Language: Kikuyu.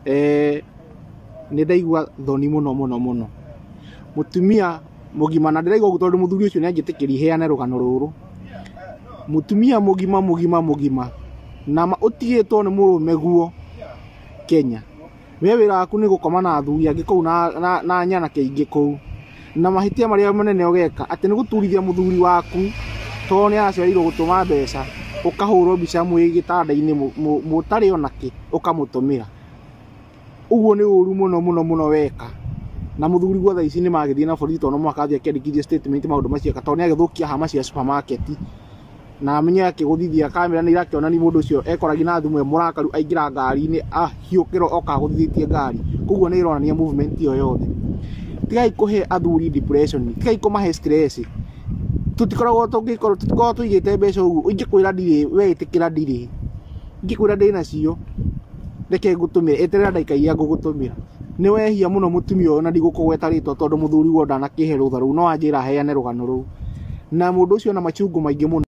Nĩ ndaigua thoni mũno mũno mũno. Mũtumia mũgima, na ndĩraigua ũguo tondũ mũthuri ũcio nĩ anjĩtĩkĩria heane rũgano rũrũ. Mũtumia mũgima mũgima mũgima na ũtigĩtwo nĩ mũrũme guo Kenya. We wĩra waku nĩ gũkoma na athuri angĩ kũu na nyanake ingĩ kũu. Na mahĩtia marĩa manene ũgeka atĩ nĩ gũturithia mũthuri waku tondũ nĩ aracereirwo gũtũma mbeca, ũkahũrwo mbica mwĩ gĩtanda-inĩ mũtarĩ ona kĩ ũkamũtũmĩra. Ũguo nĩ ũru mũno mũno mũno weka. Na mũthuri guo thaa ici nĩ magĩthiĩ na borithi tondũ no mũhaka athiĩ akĩandĩkithie statement maũndũ macio eka tondũ nĩ agĩthũkia hama cia supermarket. Na amenye akĩgũthithia kamera nĩ irakĩonania mũndũ ũcio ekoragia na thimũ e mũrakaru aingĩra ngari-inĩ ahiũkĩrwo oka agũthithĩtie ngari. Koguo nĩ ĩronania movement ĩyo yothe. Tigai kũhe athuri depression, tigai kũmahe stress. Tũtikoragwo tũngĩkorwo tũtikoragwo tũigĩte mbeca ũguo, ingĩkwĩra ndirĩ, we ĩtĩkĩra ndirĩ. Ingĩkwĩra ndĩnacio, reke ngũtũmĩre, eterera ndagĩka iria ngũgũtũmĩra. Nĩ wehia mũno mũtumia ũyũ na ndigũkũgweta rĩtwa tondũ mũthuri guo ndanakĩhe rũtha rũu, no anjĩra heane rũgano rũu. Na mũndũ ũcio ena machungu maingĩ mũno.